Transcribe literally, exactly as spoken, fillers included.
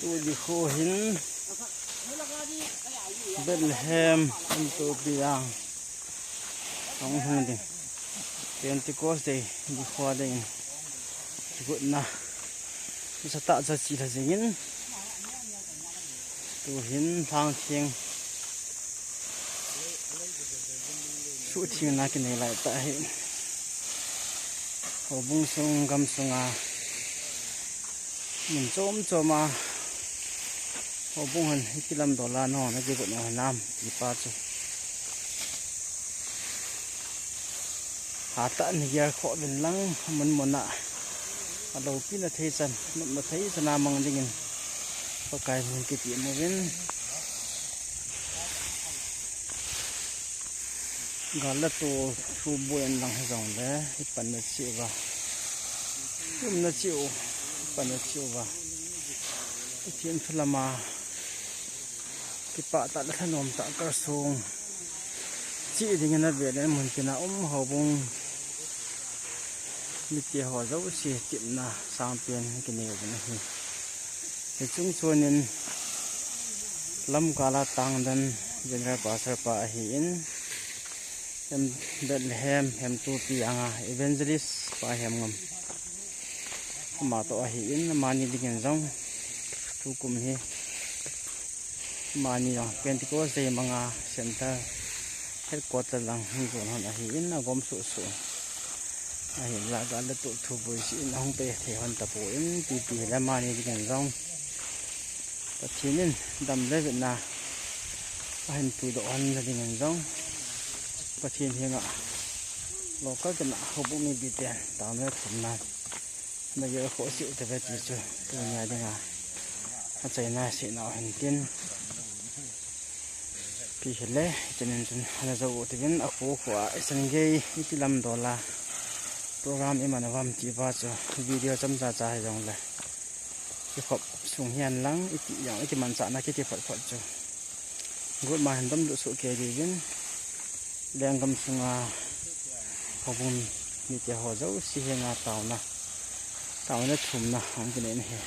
Tu dikho hin Bethlehem M two P ang hung hung ding. Pentecost Day dikho ding. Kigotna. Sa ta cha chi la jingin. Tu hin thang thing. Suhthengna kinei lai ta hi. Houbung sung gam sunga mun chom choma houbung hon hiti lam dola no na kigot no hinam ti pa chu. Hatah in gel khoh uvin lang mun muna. Aloupina thei chan, nopna thei chan a mang dingin Pakai min kiti uvin. Gal le tol thu boi in lang hijongle, i panna cheh uva. I umna cheh u, i panna cheh uva. I thim thu lama, kipah tah le thanom tah kalsong. Cheh dingin a vet le mun tina um houbung. Mite ho jouse tepna sangpen kinei uvin ahi. Hichung chon in lamgal a tangdan General Pastor pa ahin, M-, Bethlehem M two P anga Evangelist pa Hemngam. Ama toh ahin, amani dingin jong tukum hi amani jong Pentecost Day manga Central Headquarter lang hung jon hon ahin, agom suh suh. Ahinla gal le tol thu boi seh in ahung pe thei hon tapon, ipi ipi hile amani dingin jong Pathen in dam le vetna ahin puidoh hon na dingin jong Pathen henga local tena houbung mipiten taona thumna na gel khoh seh u tave ti chu tunia dinga achaina sehna u hin tin. Ipi hile, hichan in chun ana jou u tivin, akho kho a ichan gei iti lam dola program iman uvam ti pa chu video chomcha cha hijongle kikhop sung hihen lang iti jong, iti manchahna kiti phot phot chu group ma hin damlut soh kei diuvin, lenggam sunga houbung mite ho jouse henga taona, taona thumna hung kinei in ahi.